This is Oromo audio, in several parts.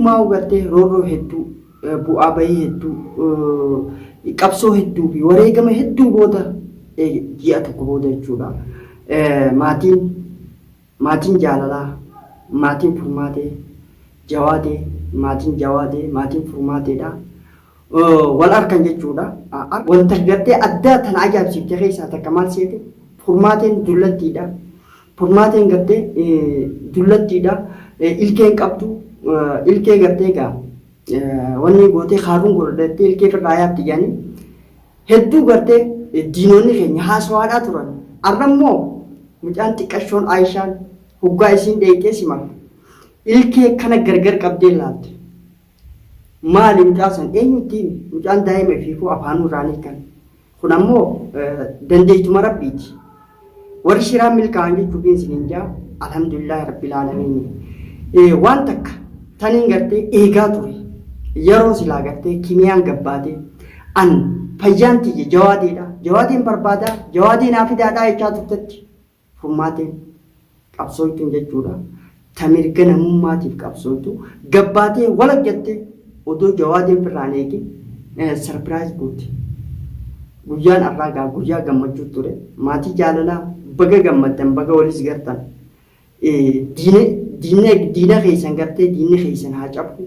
Innumaa'u gartee roorroo hedduu, bu'aa bahii hedduu, qabsoo hedduu fi wareegama hedduu booda ji'a tokko booda jechuudha. Maatiin maatiin jaalalaa, maatiin furmaatee, jawaadee, maatiin jawaadee, maatiin furmaateedha. Wal arkan jechuudha. Wanta gartee addaa tana ajaa'ibsiifte keessaa takka maal seete furmaateen dullattiidha. Furmaateen gartee dullattiidha. Ilkeen qabdu ilkee gartee egaa wanni gootee haaruun godhattee ilkee firraa yaatti jedhanii hedduu gartee diinonni keenya haasawaadhaa turan. Arra immoo mucaan xiqqashoon Aayishaan hoggaa isiin dheeyxee simatte ilkee kana gargar qabdee laalte. Maali mucaa san eenyutti himi mucaan daa'ima ifiifuu afaanuu irraa ni hiikan. Kun ammoo dandeeytuma Rabbiiti. Warri shiraan milkaa'an jechuufiin isiniin jaa alhamdulillaahi rabbil aalamiini. Waan takka taniin gartee eegaa ture yeroo silaa gartee kimiyaan gabbaatee an fayyaan tiyya jawaadeedha jawaadeen barbaadaa jawaadee naa fidaadhaa jechaa turtetti Furmaateen qabsooytuun jechuudha ta mirga namummaatiif qabsooytu gabbaatee walag jattee odoo jawaadeen firraa hin eegin surprise goote. Guyyaan arraa gaa guyyaa gammachuu ture. Maatii jaalalaa baga gammaddan baga walis gartan. Diina diina diina keessan gartee diinni keessan haa cabu.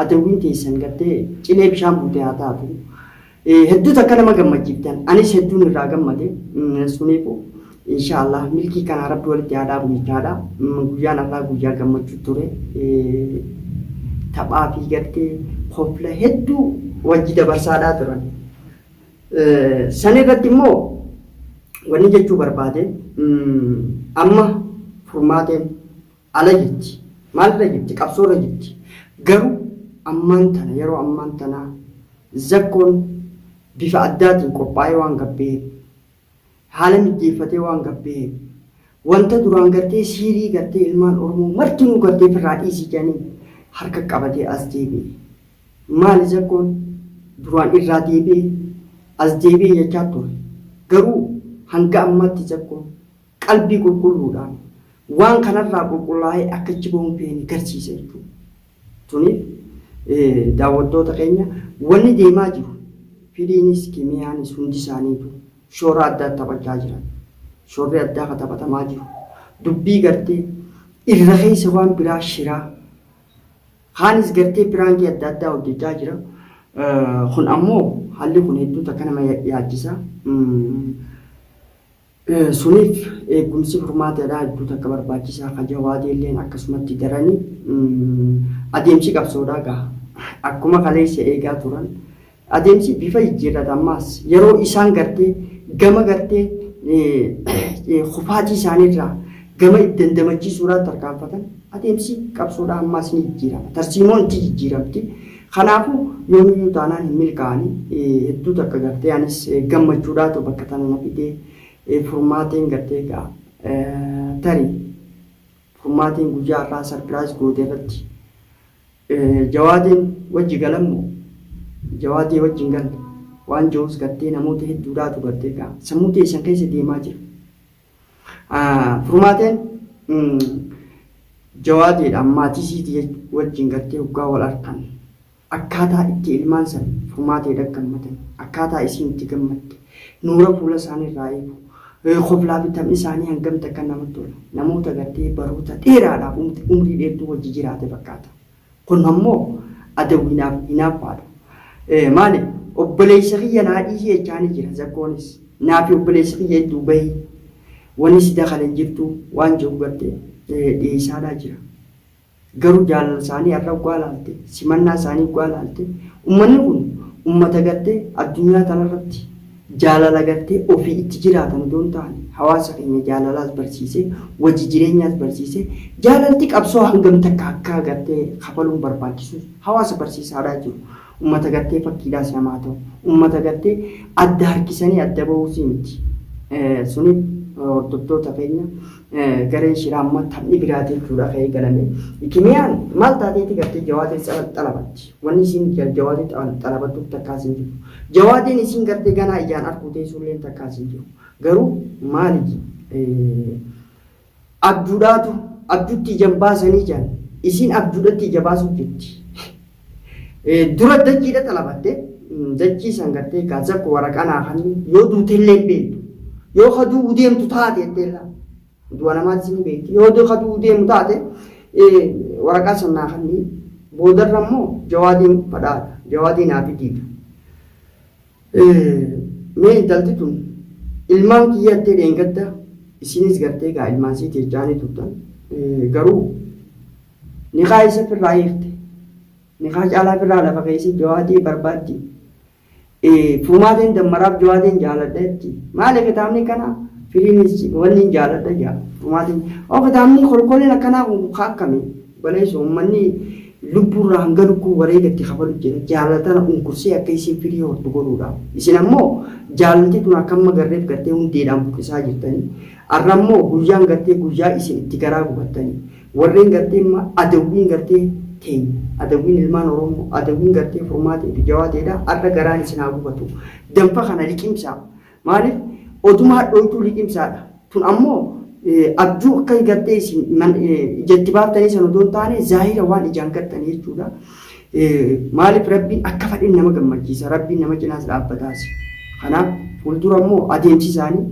Adawwiin teessan gartee cilee bishaan buute haa taatu. Hedduu takka nama gammachiiftan. Anis hedduun irraa gammade. Suniifu inshaallah milkii kanaa rabbi walitti haa dhaabu jechaadha. Guyyaan har'aa guyyaa gammachuu ture. Taphaa fi gartee kofla hedduu wajji dabarsaadhaa turan. San irratti immoo wanni jechuu barbaade amma furmaateen ala jirti. Maalirra jirti? Qabsoorra jirti. Garuu ammaan tana yeroo ammaan tanaa Zakkoon bifa addaatiin qophaa'ee waan gabbeeheef, haala mijjeeffatee waan gabbeeheef, wanta duraan gartee siirii gartee ilmaan Oromoo martinuu gartee firraa dhiisii jedhanii harka qabatee as deebi'e. Maali Zakkoon duraan irraa deebi'ee as deebi'e jechaa ture. Garuu hanga ammaatti Zakkoon qalbii qulqulluudhaan waan kanarraa qulqullaa'ee akka achi bahu hin feene garsiisa jechuudha. Tuniif daawwattoota keenya wanni deemaa jiru firiinis kimiyaanis hundi isaaniitu shoora addaa taphachaa jiran. Shoorri addaa ka taphatamaa jiru dubbii gartee irra keessa waan biraa shiraa Kaanis gartee piraankii adda addaa hojjechaa jira. Kun ammoo haalli kun hedduu takka nama yaachisa. Suniif eeggumsi furmaateedha hedduu takka barbaachisaa ka jawaadeelleen akkasumatti darani adeemsi qabsoodhaa gaa akkuma kaleessa eegaa turan Adeemsi bifa jijjiirrata ammaas yeroo isaan gartee gama gartee kufaatii isaaniirraa gama dandamachiisuudhaa tarkaanfatan adeemsi qabsoodhaa ammaas ni jijjiirama. Tarsiimoon itti jijjiiramti. Kanaafuu yoomiyyuu taanaan hin milkaa'ani. Hedduu takka gartee anis gammachuudhaatu bakka tana na fidee furmaateen gartee egaa tarii furmaateen guyyaa har'aa sarpiraayiz goote irratti Jawaadeen wajji galan moo Jawaadee wajji hin galle waan ja'us gartee namoota hedduudhaatu gartee gaa sammuu teessan keessa deemaa jira. Furmaateen Jawaadeedhaan maatii isiitii wajjin gartee hoggaa wal arkan akkaataa itti ilmaan san furmaateedha gammatan akkaataa isiin itti gammadde nuura fuula isaanii irraa eegu koflaa fi taphni isaanii hangam takka namatti tola. Namoota gartee baroota dheeraadhaaf umrii dheertuu wajji jiraate fakkaata. Kun ammoo adawwiinaaf hinaaffaadha. Maali obboleessa kiyya naa dhiisii jechaanii jira zakkoonis. Naa fi obboleessa kiyya hedduu bahi wanni si dakale hin jirtu waan jedhu gartee dhiyeessaadhaa jira. Garuu jaalala isaanii har'a oggaa laalte, simannaa isaanii oggaa laalte, ummanni kun ummata gartee addunyaa tanarratti jaalala gartee ofii itti jiraatan odoo hin taane hawaasa keenya jaalalaas barsiisee, wajji jireenyaas barsiisee, jaalalti qabsoo hangam takka akka gartee kafaluun barbaachisus hawaasa barsiisaadhaa jiru. Ummata gartee fakkiidhaas namaa ta'u. Ummata gartee adda harkisanii adda bahuusii miti. Suniif hordoftoota keenya gareen shiraa amma taphni biraati jechuudha kan eegalame. Kimiyaan maal taateeti gartee jawaadee xalabatti. Wanni isiin jawaadee xalabattuuf takkaas hin jiru. Jawaadeen isiin gartee ganaa ijaan arguu teessuulleen takkaas hin jiru. Garuu maali abjuudhaatu abjuutti ija hin baasanii jedhan isiin abjuudhatti ija baasuuf jirti. Dura dachiidha xalabatte dachii san gartee gaa zakko waraqaa naa kanni yoo duutellee hin beektu. Yoo ka du'uu deemtu taate jetteella. Du'a namaatis ni beekti. Yoo ka du'uu deemu taate waraqaa san naa kanni boodarra immoo jawaadiin fadhaadha. Jawaadii naa fidiidha. Mee intalti tun ilmaan kiyya jettee dheengadda isinis gartee gaa ilmaan siiti jechaanii turtan garuu nikaa isa firraa hiikte nikaa caalaa firraa lafa keessi jawaadii barbaaddi furmaateen dammaraaf jawaadeen jaaladha jetti maali kitaabni kana firiinis wanni jaaladha jaa furmaateen oo kitaabni kolkoleen akkanaa kun ka akkamii Baleessu ummanni lubbuurraa hanga lukkuu wareega itti kafalu jira. Jaalala tana unkursee akka isiin firii hortu godhuudhaaf. Isin ammoo jaalalti tun akka amma garreef gartee hundeedhaan buqqisaa jirtanii. Arra ammoo guyyaan gartee guyyaa isin itti garaa gubattanii. Warreen gartee amma adawwiin gartee teenya, adawwiin ilmaan Oromoo, adawwiin gartee Furmaatee fi Jawaateedha arra garaan isin haa gubatu. Danfa kana liqimsaa. Maaliif oduma hadhooytuu liqimsaadha. Tun ammoo abjuu akka gartee isin ija itti baaftanii san odoo hin taane zaahira waan ijaan gartanii jechuudha. Maaliif Rabbiin akka fadhin nama gammachiisa. Rabbiin nama cinaas dhaabbataas. Kanaaf fuuldura immoo adeemsi isaanii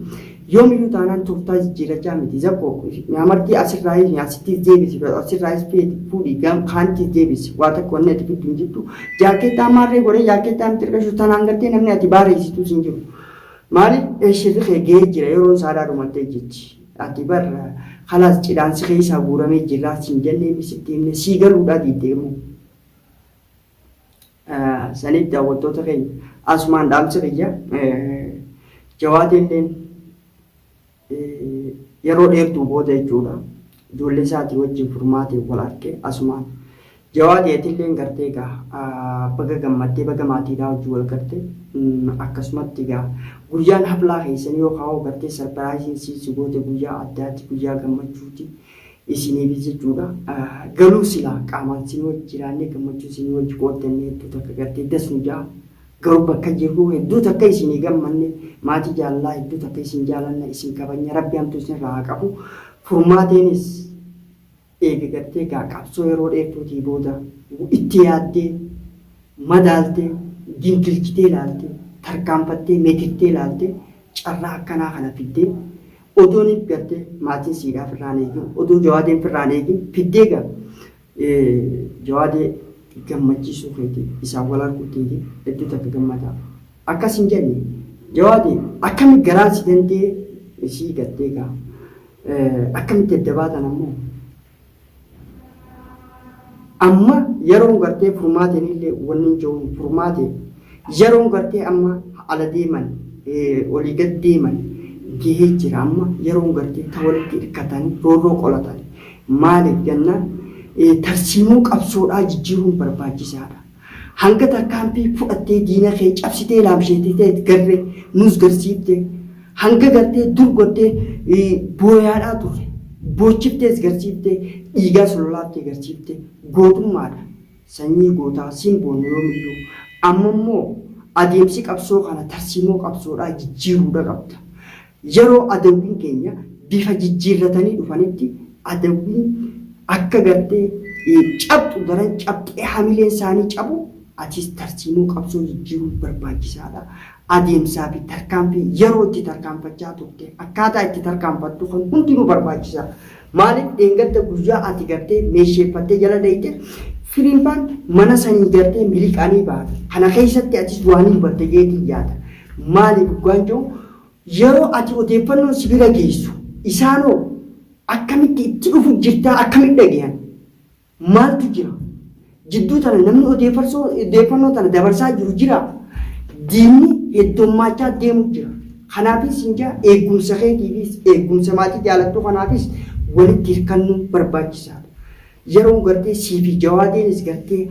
yoomiyyuu taanaan tooftaa jijjiirrachaa miti. Zakko amartii asirraayis asittis deebisi asirraayis fuudhi kaanittis deebisi waa takka wanni ati fiddu hin jirtu. Jaakkeettaa maarree godhee jaakkeettaa miti irqashu tanaan gartee namni ati baareessitus hin jiru. Maaliif shirri kee gahee jira yeroon isaadhaa dhumattee jirti. Ati bar kalaas cidhaan si keessaa guuramee jirraa siin jennee sitti himne sii galuudhaa diidde immoo. Saniif daawwattoota keenya asumaan dhaamsi kiyya jawaateelleen yeroo dheertuu booda jechuudha. Ijoollee isaatii wajjin furmaatee wal arge asumaan. Jawaateetilleen gartee egaa baga gammaddee baga maatiidhaa wajjin wal garte akkasumatti egaa guyyaan hablaa keessanii yookaan hoo gartee sarpiraayisiin si goote guyyaa addaati guyyaa gammachuuti isiniifis jechuudha. Galuu silaa qaamaan isinii wajji jiraannee gammachuu isinii wajji qooddannee hedduu takka gartee das nu ja'a. Garuu bakka jirruu hedduu takka isinii gammanne maatii jaalalaa hedduu takka isin jaalanna isin kabajna rabbi hamtuu isinirraa haa qabu. Furmaateenis eega gartee gaa qabsoo yeroo dheertuutii booda itti yaaddee madaaltee gingilchitee ilaaltee tarkaanfattee meetirtee ilaaltee carraa akkanaa kana fiddee odooniif gartee maatiin siidhaa firraan eegin odoo jawaadeen firraan eegin fiddee gaa Jawaadee gammachiisuu keetiif isaan wal arguu keetiif hedduu takka gammadaa. Akkas hin jenne Jawaadee akkami garaan si dandee isii gattee gaa akkamitti adda baatan ammoo amma yeroon gartee furmaateen illee wanni hin jiru furmaatee yeroon gartee amma ala deeman olii gad deeman gahee jira amma yeroon gartee ta walitti hirkatanii roorroo qolatan Maaliif jennaan tarsiimoo qabsoodhaa jijjiiruun barbaachisaadha. Hanga tarkaanfii fudhattee diina kee cabsitee laamsheessitee garre nus garsiifte hanga gartee dur gottee booyaadhaa turre boochiftees garsiifte dhiigaas lolaaftee garsiifte gootummaadha. Sanyii gootaa siin boonna yoomiyyuu. Amma immoo adeemsi qabsoo kana tarsiimoo qabsoodhaa jijjiiruudha qabda. Yeroo adawwiin keenya bifa jijjiirratanii dhufanitti adawwiin akka gartee cabxu daran cabxee hamileen isaanii cabu atis tarsiimoo qabsoo jijjiiruun barbaachisaadha. Adeemsaa fi tarkaanfii yeroo itti tarkaanfachaa turte akkaataa itti tarkaanfattu kan hundinuu barbaachisaadha. Maaliif dheengadda guyyaa ati gartee meesheeffattee jala deeyte firiinfaan mana sanii gartee miliqanii baate. Kana keessatti atis waa ni hubatte jeetiin yaada. Maaliif dhugaan jiru Yeroo ati odeeffannoon si bira geessu isaanoo akkamitti itti dhufu jirtaa akkamitti dhagayan? Maaltu jira? Jidduu tana namni odeeffannoo tana dabarsaa jiru jiraa? Diinni heddommaachaa deemu jira. Kanaafis hin jaa eegumsa keetiifis eegumsa maatii jaalattuu kanaafis walitti hirkannuun barbaachisaadha. Yeroon gartee sii fi jawaadeenis gartee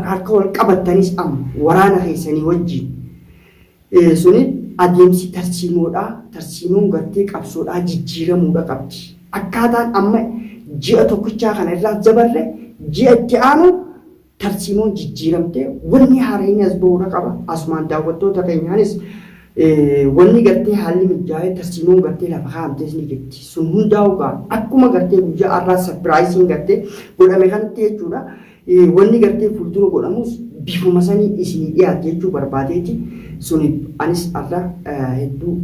harka wal qabattanis amma waraana keessanii wajjin Suni adeemsi tarsiimoodhaa, tarsiimoon gartee qabsoodhaa jijjiiramuudha qabdi. Akkaataan amma ji'a tokkichaa kana irraa dabarre ji'a itti aanu tarsiimoon jijjiiramtee wanni haarayni as bahuudha qaba. Asumaan daawwattoota keenyaanis wanni gartee haalli mijaa'ee tarsiimoon gartee lafa kaa'amtees ni jirti. Sun hundaa'u gaa akkuma gartee guyyaa har'aa sarpiraayisiin gartee godhame kanatti jechuudha. Wanni gartee fuuldura godhamus bifuma sanii isinii dhiyaate jechuu barbaadeeti. Suni anis har'a hedduu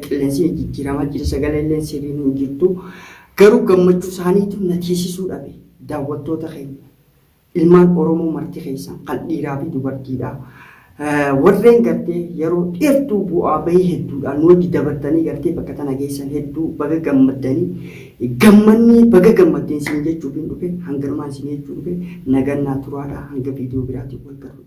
qilleensi jijjiiramaa jira, sagalee illee sirriin hin jirtu. Garuu gammachuu isaaniitu na teessisuu dhabe. Daawwattoota keenya, ilmaan Oromoo marti keessan kan dhiiraa fi dubartiidha. Warreen gartee yeroo dheertuu bu'aa bahii hedduudhaan nu wajji dabartanii gartee bakka tana geessan, hedduu baga gammaddanii, gammannee baga gammaddeen siin jechuuf hin dhufe. Hanganumaan siin jechuu dhufe. Nagannaa turaadha, hanga viidiyoo biraatiin wal garuu.